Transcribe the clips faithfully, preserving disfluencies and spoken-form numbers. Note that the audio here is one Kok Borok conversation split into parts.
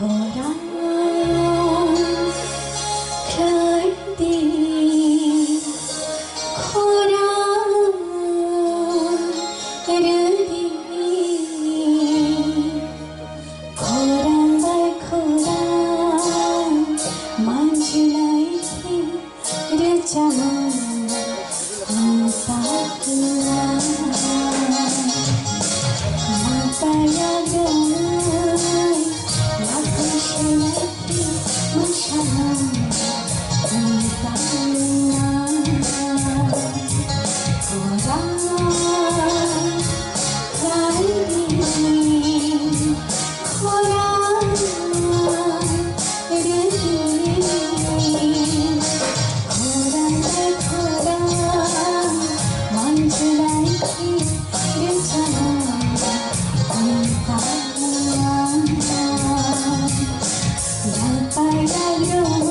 Khorang khlai di, khorang rw di, khorang bai khorang manjilai di. Rwchapmung ang ta hwnna. Ang ta yagrwng yakung selai khe mwsamung ang ta hwnna. Khorang khlai di. Khorang rw di, khorang bai khorang manjilai khe rwchapmung ang ta hwnna. Yapai yagrwng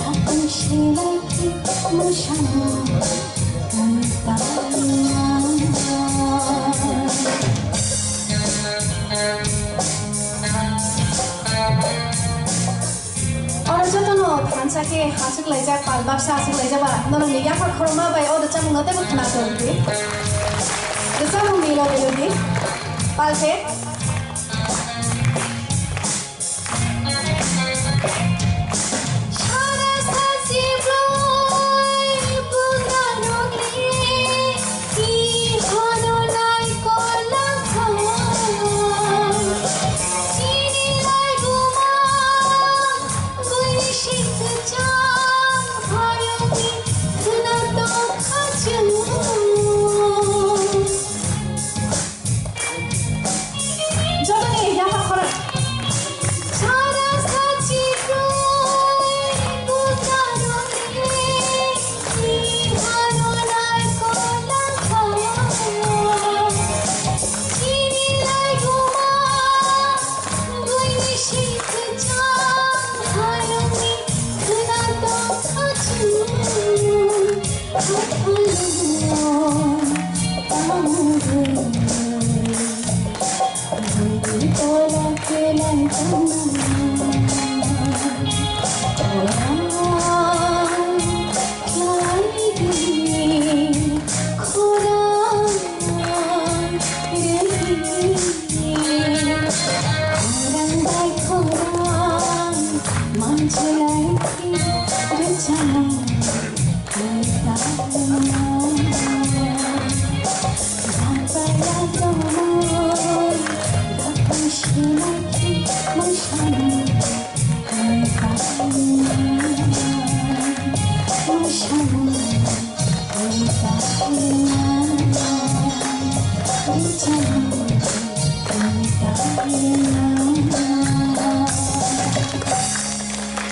yakung selai khe mwsamung ang ta hwnna. Oro jotono thansa khe aswk laijak, pal baksa aswk laijak ba, norokni yaphar khorokma bai o rwchapmungno teibo khna tong di. Rwchapmungni loge loge pal khe.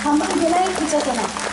Hambai belai khucha kheno.